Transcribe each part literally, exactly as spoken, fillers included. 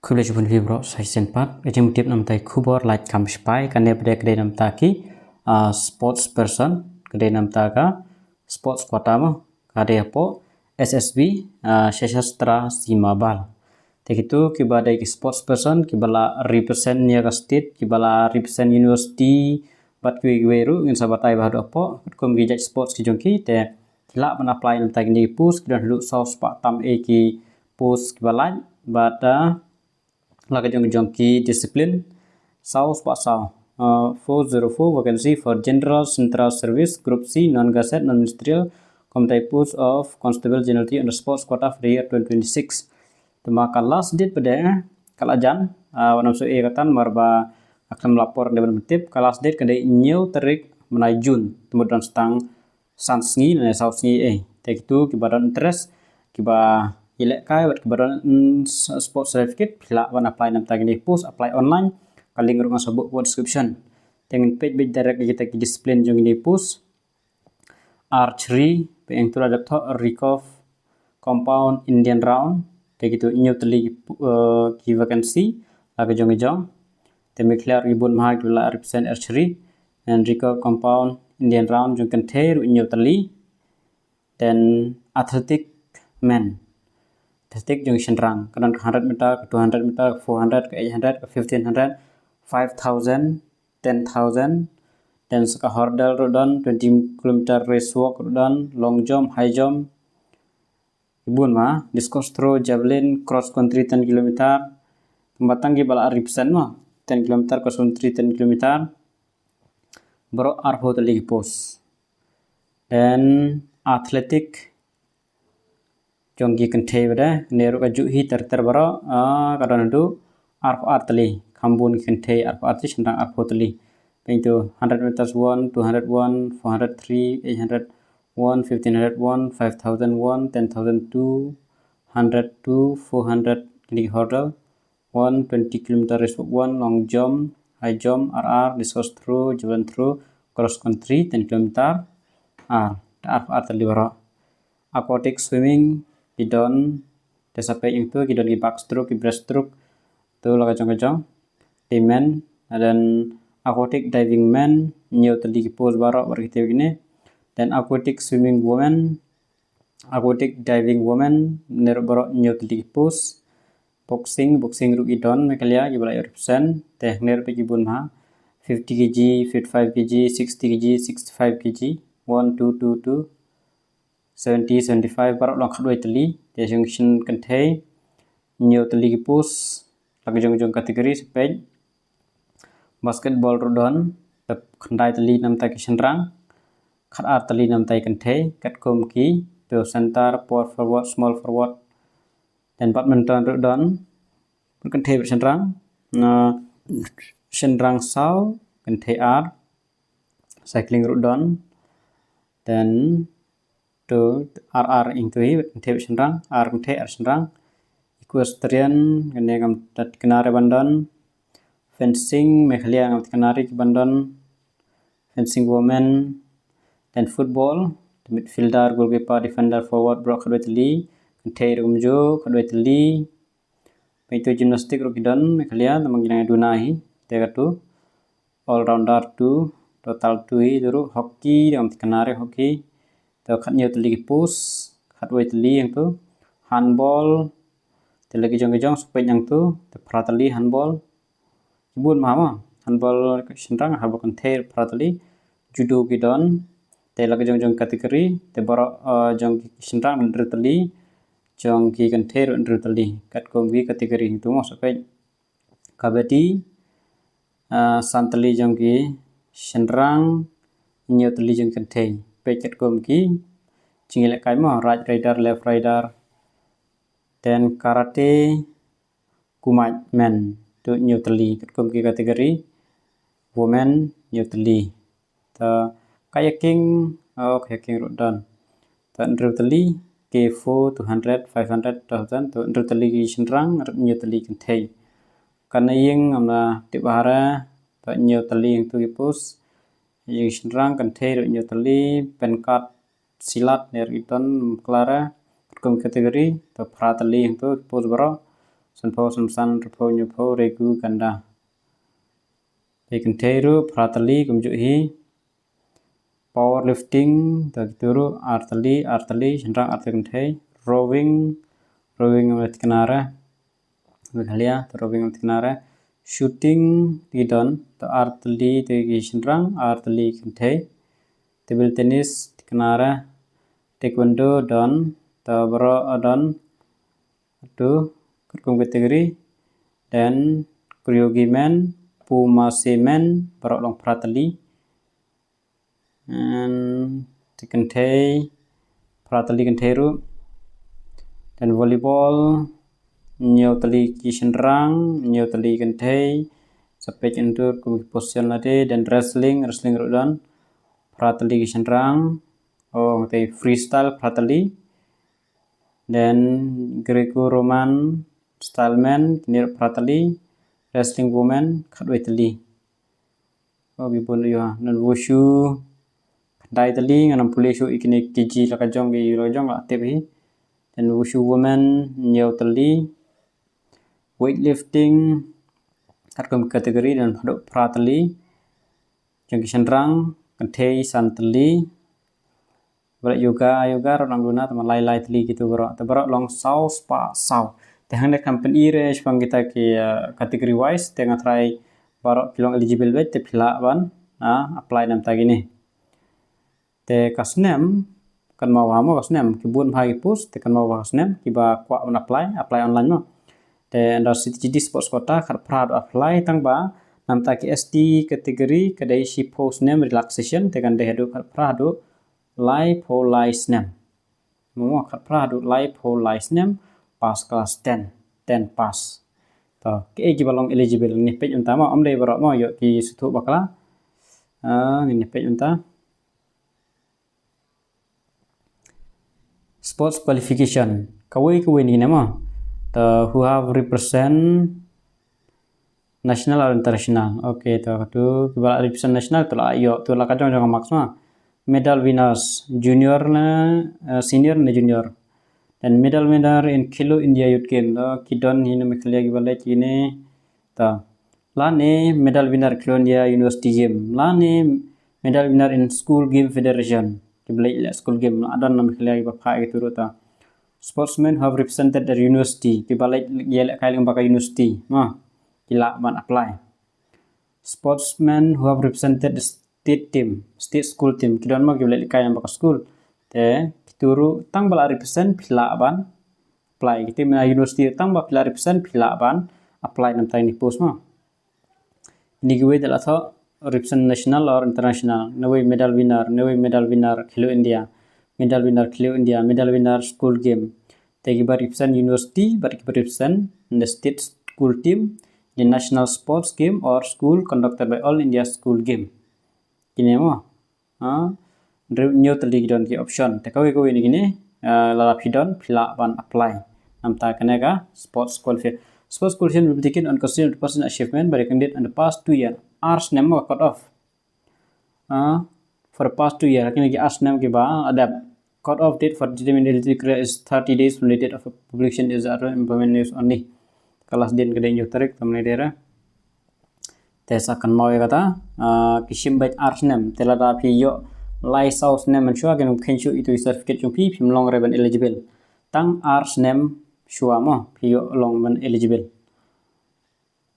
Khublei shibun ïa phi baroh sa shisien pat. Ka jingtip namta ki khubor lait kam shipai, kane pat ka dei namta ki, ah, sports person, ka dei namta ka sports quota mo, ka dei hapoh S S B, ah, Sashastra Seema Bal. Te kito kiba dei ki sports person, kiba la represent ïa ka state, kiba la represent university, bad kiwei kiwei ruh, ngin sa batai bha haduh hapoh, katkum ki jait sports ki jong ki, te ki lah ban apply namta kine ki post, ki don haduh saw spah tam eh ki post kiba lait, bad, ah, la ka jong jong ki discipline, saw spah saw. Uh, four zero four vacancy for General Central Service, Group C, non-gazette, non-ministerial, committee post of Constable General Duty on the sports quota for the year twenty twenty-six. Te ma ka last date pat de, ka la jan, uh, wat nym shu ïeh katan, namar ba ka khlem la por de ban tip, ka last date ka dei hynñiew tarik bnai June, te mut don tang san sngi ne saw sngi eh. Te kito kiba don interest, kiba ïalehkai bad kiba don, mm, s-, sports certificate, phi lah ban apply namta kine ki post, apply online. Ka link ruh nga sa buh hapoh description. Te ngin peit beit direct ïa kita ki discipline jong kine ki post. Archery, peit ïa kito la dep thoh recurve compound Indian round. Te kito hynñiew tylli ki pu-, eh, ki vacancy la ka jong ka jong. Te Meghalaya ruh ki bun bha kiba la represent archery. Then recurve compound Indian round jong kynthei ruh hynñiew tylli. Then athletic men. Athletic jong shynrang. Ka don ka hundred meter, ka two hundred meter, ka four hundred, ka eight hundred, ka fifteen hundred, five thousand, ten thousand. Then sa ka hurdle ruh don, twenty kilometer race walk ruh don, long jump, high jump. Ki bun ma, discus throw, javelin, cross country ten kilometer. Kumba tang kiba la represent ma, ten kilometer, cross country ten kilometer. Baroh arphew tylli ki post. Then athletic jong ki kynthei pat de, ne ruh ka juh hi ter ter baroh, ah, ka don haduh arphew ar tylli, kham bun ki kynthei arphew ar tylli, shynrang arphew tylli. Peit to, hundred meters one, two hundred one, four hundred three, eight hundred one, fifteen hundred one, five thousand one, ten thousand two, hundred two, four hundred, kine ki hurdle, one, twenty kilometer race walk one, long jump, high jump, ar ar, discus throw, javelin throw, cross country, ten kilometer, ar, ar, ar tylli baroh. Aquatic swimming, ki don, te sa peit ïa kito, ki don ki backstroke, ki breaststroke, to la ka jong ka jong. Te men, and then aquatic diving men, hynñiew tylli ki post baroh, baroh kito kine. Then aquatic swimming women, aquatic diving women, ne ruh baroh hynñiew tylli ki post. Boxing, boxing ruh ki don, Meghalaya, kiba la ïoh represent, te ne ruh pat ki bun bha. Fifty kilogram, fifty-five kilogram, sixty kilogram, sixty-five kilogram, one, two, two, two, seventy, seventy-five, baroh long khatwei tylli, te jong ki kynthei, hynñiew tylli ki post, la ka jong jong category, sa peit. Basketball ruh don, te khyndai tylli namta ki shynrang, khat ar tylli namta ki kynthei, katkum ki, to center, power forward, small forward. Then badminton ruh don, kynthei bad shynrang, na shynrang saw, kynthei ar, cycling ruh don, then to ar ar ïa kito hi, kynthei bad shynrang, ar kynthei ar shynrang, equestrian, kane ngam tip kane re ban don, fencing, Meghalaya ngam tip kane re ki ban don, fencing women, then football, midfielder, goalkeeper, defender, forward, baroh khatwei tylli, kynthei ruh kumjuh, khatwei tylli. Peit to gymnastic ruh ki don, Meghalaya, tang ba ngi dang ïa duna hi, te kato all rounder two, total two hi, to ruh hockey, dang tip kane re hockey, to khathynñiew tylli ki post, khatwei tylli ïa kito, handball, te la ki jong ki jong, sa peit ïa kito, te phra tylli handball. Ki bun bha ma, handball ka shynrang, handball kynthei phra tylli, judo ki don, te la ka jong jong category, te baroh, eh, jong ki shynrang hynriew tylli, jong ki kynthei ruh hynriew tylli, katkum ki category to mo sa peit. Kabaddi, eh, san tylli jong ki shynrang, hynñiew tylli jong ki kynthei, peit katkum ki jingïalehkai mo, right rider, left rider, then karate, kumne men, to hynñiew tylli, katkum ki category, women, hynñiew tylli. To kayaking, oh, kayaking ruh don. To hynriew tylli, K four, two hundred, five hundred, thousand, to hynriew tylli ki shynrang, hynñiew tylli kynthei. Canoeing, ngam lah tip bha re, to hynñiew tylli ïa kito ki post, ïa ki shynrang, kynthei ruh hynñiew tylli, pencak, silat, ne ruh ki don, ym klar re, katkum category, to phra tylli ïa kito ki post baroh. Sanphew, sanphew san, hynriewphew, hynñiewphew, regu, ganda. Te kynthei ruh phra tylli kumjuh hi. Powerlifting, ta kitu ruh ar tylli, ar tylli, shynrang ar tylli kynthei. Rowing, rowing ym dei thikna re. Meghalaya, ta rowing ym dei thikna re. Shooting, ti don, ta ar tylli, ti ki shynrang, ar tylli kynthei. Table tennis, thikna re. Taekwondo, don, ta baroh don. Tu, katkum category. Then, karaoke men, pumase men, baroh long phra tylli. And te kynthei, phra tylli kynthei ruh. Then volleyball, hynñiew tylli ki shynrang, hynñiew tylli kynthei. Sa peit indoor kum ki position lade. Then wrestling, wrestling ruh don. Phra tylli ki shynrang. Oh, te freestyle phra tylli. Then Greco-Roman style men, kine ruh phra tylli. Wrestling women, khatwei tylli. Oh, ki bun ïa, then wushu, khyndai tylli, ngan ym pule shuh ïa kine ki ji la ka jong, ki la ka jong la tip hi. Then wushu women, hynñiew tylli. Weightlifting, katkum category, then haduh phra tylli. Jong ki shynrang, kynthei san tylli. Baroh yoga, yoga ruh nang duna, tangba lai lai tylli kitu baroh. Te baroh long saw spah saw. Te hangne kan pyni re shaphang kita ki, eh, category wise, te nga tharai baroh ki long eligible beit, te phi lah ban, ah, apply namta kine. Te ka snem, kynmaw bha mo ka snem, ki bun bha ki post, te kynmaw bha ka snem, kiba kwah ban apply, apply online mo. Te under C T G D sports quota, khatphra haduh apply, tangba namta ki S T category, ka dei shiphew snem relaxation, te kan dei haduh khatphra haduh laiphew lai snem. Mo, khatphra haduh laiphew lai snem, pass class ten, ten pass. To, kiei kiba long eligible, ngin peit mynta mo, ym dei baroh mo, ïoh ki sngewthuh bakla. Ah, ngin peit mynta. Sports qualification. Kawei kawei na kine mo. To, who have represent national or international. Okay, to, katu, kiba la represent national, to la ïoh, to la ka jong jong ka marks mo. Medal winners, junior ne, eh, senior ne junior. Then medal winner in Khelo India Youth Game, to, ki don hi na Meghalaya kiba leh kine, to. Lane medal winner Khelo India University Game. Lane medal winner in School Game Federation. Kiba leh leh school game. La don na Meghalaya kiba phah kitu ruh to. Sportsmen who have represented their university. Kiba leh ïalehkai lyngba ka university. Mo, ki lah ban apply. Sportsmen who have represented the state team, state school team. Ki don mo kiba leh lehkai lyngba ka school. Te, kitu ruh tangba la represent phi lah ban apply. Kitu mynta university tangba phi la represent phi lah ban apply namta kine ki post mo. Kine kiwei te la thoh represent national or international. Newei medal winner, newei medal winner Khelo India, medal winner Khelo India, medal winner school game. Te kiba represent university, bad kiba represent the state school team, the national sports game or school conducted by All India School Game. Kine mo. Ha? Hynriew tylli ki don ki option. Te kawei kawei na kine, eh, lada phi don, phi lah ban apply. Namta kane ka sports qualification. Sports qualification will be taken on consideration of the person's achievement by the candidate in the past two year. Ar snem ka cut off. Ah, for the past two year, kine ki ar snem kiba la dep. Cut off date for determined eligibility criteria is thirty days from the date of publication is the employment news only. Ka last date ka dei hynñiew tarik, te mynne dei re. Te sa kynmaw ïa kata, ah, ki shim beit ar snem, te lada phi ïoh lai saw snem mynshuwa, kin ym kheiñ shuh ïa itu i certificate jong phi, phim long re ban eligible. Tang ar snem shuwa mo, phi ïoh long ban eligible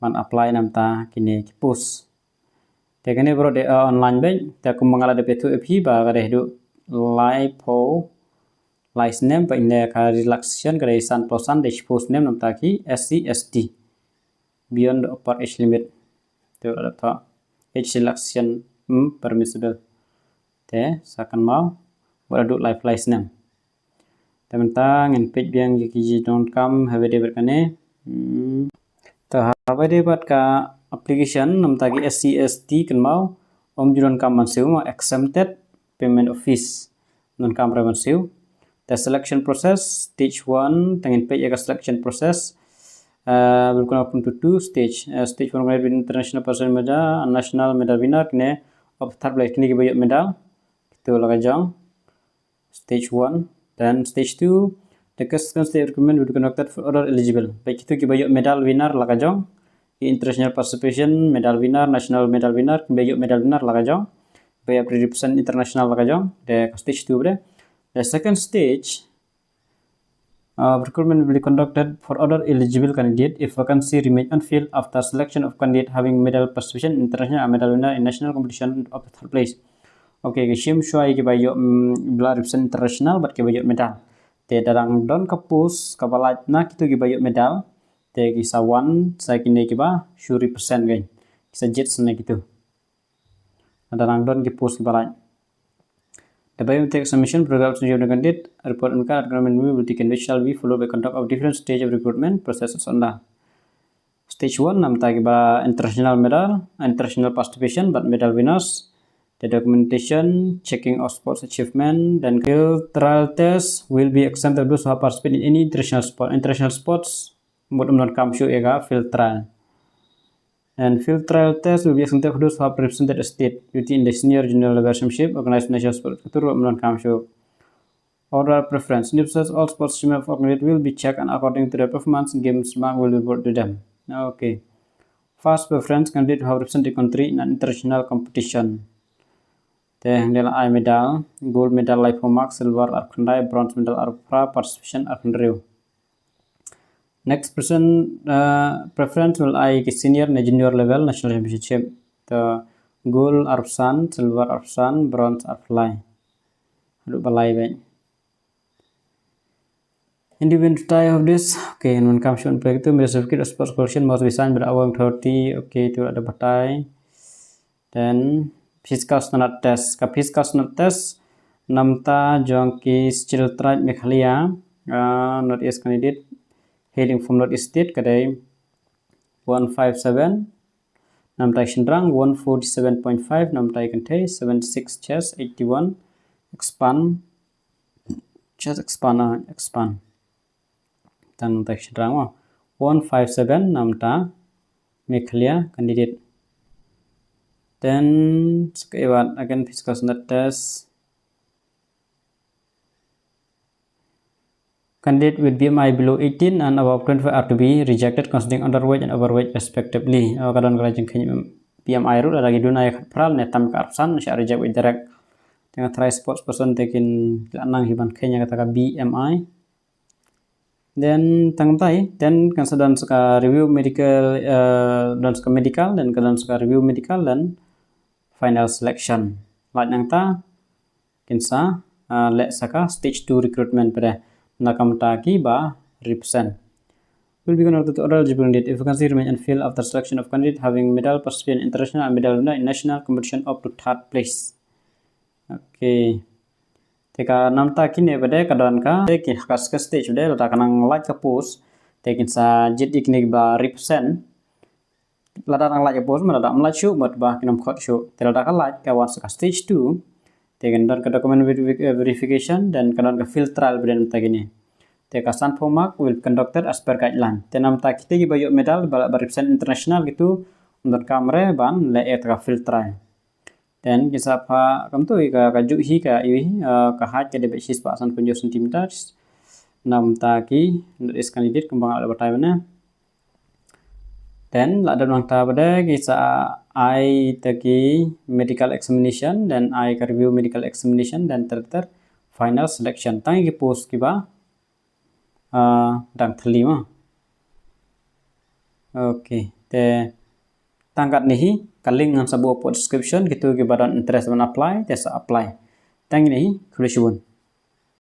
ban apply namta kine ki post. Te kane baroh dei, ah, online beit, te kumba nga la dep ïathuh ïa phi ba ka dei haduh laiphew lai snem, ba ynda ka relaxation ka dei sanphew san, dei shiphew snem namta ki S C, S T. Beyond the upper age limit. Te la dep thoh age relaxation, hmm, permissible. Te sa kynmaw, wat haduh laiphew lai snem. Te mynta ngin peit biang ïa ki jingdonkam haba ïadei bad kane. Hmm. Te haba ïadei bad ka application namta ki S C, S T kynmaw, ym ju donkam ban siew mo, exempted payment of fees. Donkam re ban siew. Te selection process, stage one, te ngin peit ïa ka selection process. Uh, will come up into two stage. Uh, stage one, international person medal, national medal winner, kine of third place, kine kiba ïoh medal. Kitu la ka jong stage one. Then stage two, The second stage recruitment will be conducted for other eligible. Ba kitu kiba ïoh medal winner la ka jong, ki international participation medal winner, national medal winner, kiba ïoh medal winner la ka jong, ba ïa represent international la ka jong. The stage two bre. The second stage uh, recruitment will be conducted for other eligible candidate if vacancy remain unfilled after selection of candidate having medal participation in international and medal winner in national competition of the third place. Okay, ki shim shuwa ïa kiba ïoh, mm, ba la represent international bad kiba ïoh medal. Te da dang don ka post kaba lait na kitu kiba ïoh medal, te ki sa wan sa kine kiba shu represent, ki sa jied sa na kitu. Da dang don ki post kiba lait. The biometric examination, photograph of the candidate, report and card, recruitment will be taken, which shall be followed by conduct of different stage of recruitment process as under. Stage one, namta kiba international medal, international participation bad medal winners. The documentation, checking of sports achievement, then field trial test will be exempted those who have participated in any international sport. International sports mut ym donkam shuh ïa ka field trial. And field trial test will be exempted for those who have represented a state duty in the senior junior level championship, organized national sports. Katur ym donkam shuh. Order preference. Neophyte, all sports team of organized will be checked and according to their performance, games mark will be brought to them. Okay. First preference, candidate who have represented the country in an international competition. Te hangne la ai medal, gold medal laiphew mark, silver arphew khyndai, bronze medal arphew phra, participation arphew hynriew. Next person, uh, preference will ai ki senior ne junior level national championship. Te gold arphew san, silver arphew san, bronze arphew lai. Haduh ba lai beit. In the event of this, okay, yn wan kam shuh pek tu, merit certificate of sports qualification must be signed by the awarding authority. Okay, tu la da batai. Then physical standard test. Ka physical standard test namta jong ki Scheduled Tribe Meghalaya, uh, North East candidate, hailing from North East State, ka dei one five seven. Namta i shynrang one forty-seven point five, namta i kynthei seventy-six chest, eighty-one expand, chest expand, uh, expand. Tang namta i shynrang, oh, one five seven namta Meghalaya candidate. Then sa kawei pat again physical standard test. Candidate with B M I below eighteen and above twenty-five are to be rejected considering underweight and overweight respectively. Oh, ka don ka la jingkheiñ B M I ruh, lada ki duna ïa khatphra ne tam ka arphew san, shah reject beit direct. Te nga tharai sports person te kin la nang hi ban kheiñ ïa kata ka B M I. Then tang tai, then kan sa don sa ka review medical, uh, don sa ka medical, then ka don sa ka review medical, then final selection. Lait nangta kin sa, uh, leh sa ka stage two recruitment pat na ka bynta kiba represent. Will be conducted to other eligible candidate if vacancy remain unfilled after selection of candidate having medal participation in international and medal winner in national competition up to third place. Okay. Te ka namta kine pat ka don ka, te ki ha ka second stage pat lada ka nang lait ka post, te kin sa jied ïa kine kiba represent. Lada nang lait ka post, ma lada ym lait shuh, mut ba kin ym khot shuh. Te lada ka lait, ka wan sa ka stage two, te kan don ka document verifi-, eh, verification, then ka don ka field trial pat namta kine. Te ka sanphew mark will be conducted as per guideline. Te namta kite kiba ïoh medal, ba, ba represent international kitu, ym donkam re ban leh ïa ka field trial. Then ki sa pha kumtu ïa ka, ka juh hi ka, ïa hi, uh, ka height ka dei beit shispah sanphew hynñiew centimeters. Namta ki North East candidate kumba nga la batai mynne. Then la dep nangta pat ki sa ai ta ki medical examination, then ai ka review medical examination, then ter ter final selection. Tang ki post kiba, ah, dang thylli mo. Okay, te tang katne hi, ka link ngan sa buh hapoh description, kitu kiba don interest ban apply, te sa apply. Tang kine hi, khublei shibun.